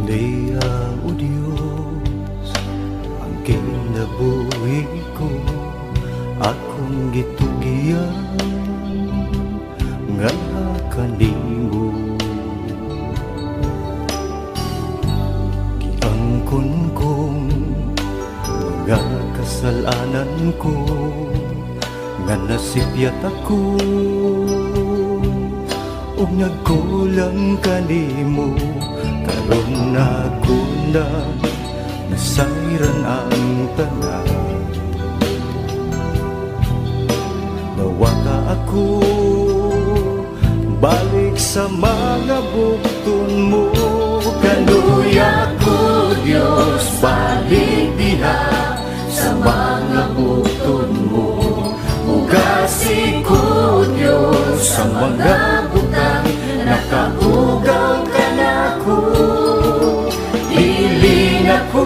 Diha, O Diyos, ang kinabuhi ko akong gitugian nganha kanimo. Giangkon kong mga kasalanan ko nga nasipyat ako ug nagkulang kanimo. Karon ako na nasayran ang tanan. Dawata ako, balik sa mga bukton mo. Kanuya ko, Diyos, balik diha sa mga bukton mo. Ugasi ko, Diyos, sa mga butang nakahugaw ka nako. Dili na ko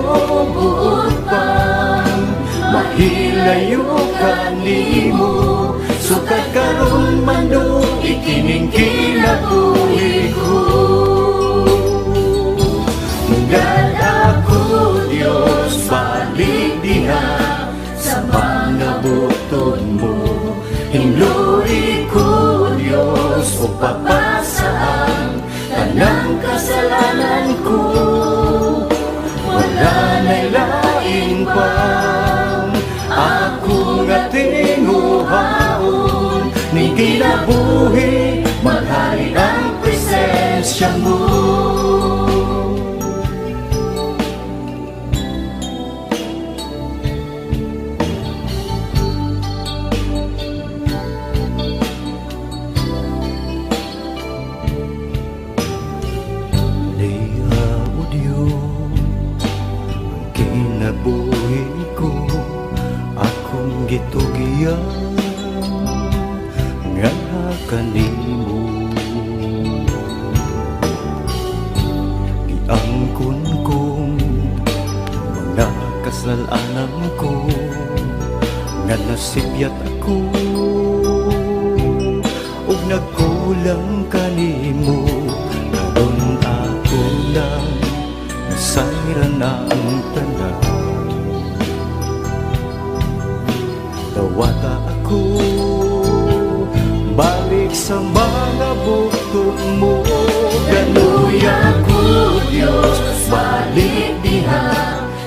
buot pang mahilayo ka nimo. Sukad karon manduy kining kinabuhi ko. Mungad ako, Diyos, balik diha sa mga bukton mo. Hinloi ko, Diyos, o papasaan tanang kasalanan ko. Wala na'y lain pang ako nga tinguhaon. Ning kinabuhi, maghari ang presensya mo. Diha, O Diyos, ang kinabuhi ko akong gitugian nganha kanimo. Giangkon kong mga kasalanan ko nga nasipyat ako ug nagkulang kanimo. Karon ako lang nasayran ang tanan. Dawata ako, balik sa mga bukton mo. Ganuya ko, Diyos, balik diha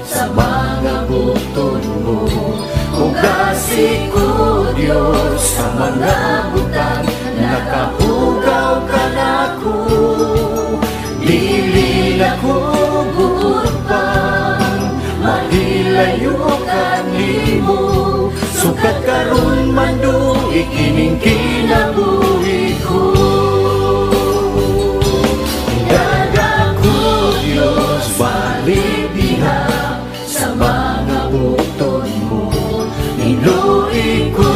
sa mga bukton mo. Ugasi ko, Diyos, sa mga butang nakahugaw ka nako. Dili na ko buot pang mahilayo ka nimo. Sukad karon manduy kining kinabuhi ko. Gaga ko, Diyos, balik diha sa mga bukton mo. Hinloi ko,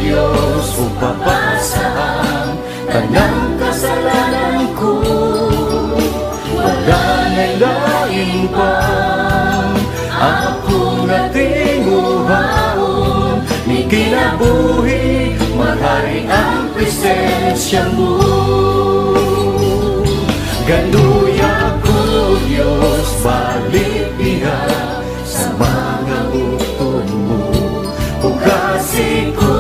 Diyos, upapasaan tanang kasalanan ko. Wala na'y lain pang ako nga tinguhaon. Ni kinabuhi, maghari ang presensya mo. Ganuya ko, Diyos, balik diha sa mga bukton mo. Ugasi ko,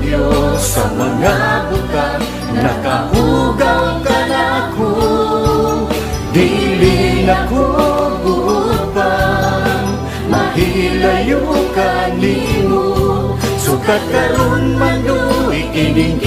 Diyos, sa mga butang nakahugaw ka nako. Dili na ko buot pang mahilayo ka nimo. Sukad karon manduy kining